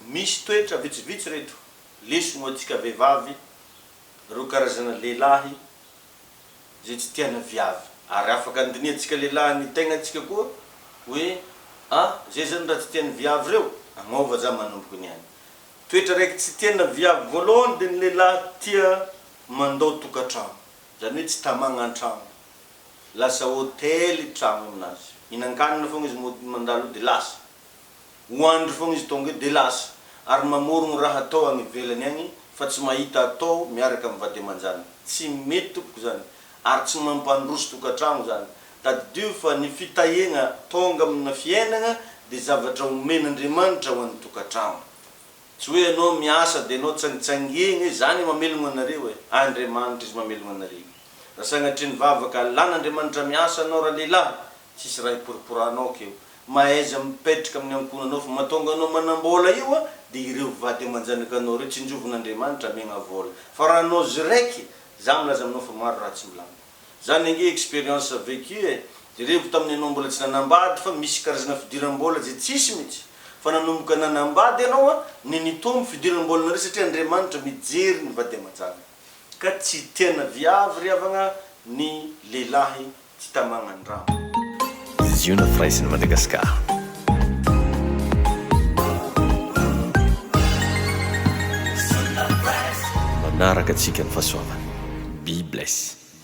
Misy toetra vitsivitsy reto lesona ho antsika vehivavy, ireo karazana lehilahy izay tsy tiana viavy. Ary afaka andinihantsika lehilahy ny tegnantsika koa hoe ah zay zany raha tsy tian'ny viavy reo, agnova za manomboka niany. Toetra raiky tsy tiana viavy voalohany dia ny lehilahy tia mandao tokantrano, zany hoe tsy tamagna antragno. Lasa hotely tragno aminazy. Mihinan-kanina fogna izy mody mandalo eo dia lasa. Ho andry fogna izy tonga eo dia lasa. Ary mamorogno raha atao agny ivelany agny fa tsy mahita atao miaraka amin'ny vady aman-janany. Tsy mety tompoko zany. Ary tsy mampandroso tokantragno zany. Tadidio fa ny fitahiagna tonga amina fiainagna dia zavatra omen'Andriamanitra ho an'ny tokantragno. Tsy hoe ianao miasa dia ianao tsangitsangegna e, zany mamelogno anareo e, Andriamanitra izy mamelogno anareo. Raha sagnatria ny vavaka alan'Andriamanitra miasa anao ralehilahy, tsisy raha hiporiporahanao keo. Mahaiza mipetraka amin'ny ankohonanao fa mahatonga anao manam-bola io a dia ireo vady aman-janakanao ireo tsinjovin'Andriamanitra amiagna vola. Fa raha anao ziraiky, za milaza aminao fa maro raha tsy milamina. Zany ange expérience vécue e! Jerevo tamin'ny ianao mbola tsy nanambady fa misy karazana fidiram-bola izay tsisy mihitsy fa nanomboka nanambady ianao a, ny nitombo fidiram-bolanareo satria Andriamanitra mijery ny vady aman-janany. Ka tsy tena viavy ry havagna ny lehilahy tsy tamagnan-drano. Ziona Firaisan'i Madagasikara. Manaraka antsika ny fahasoavana. Be bless.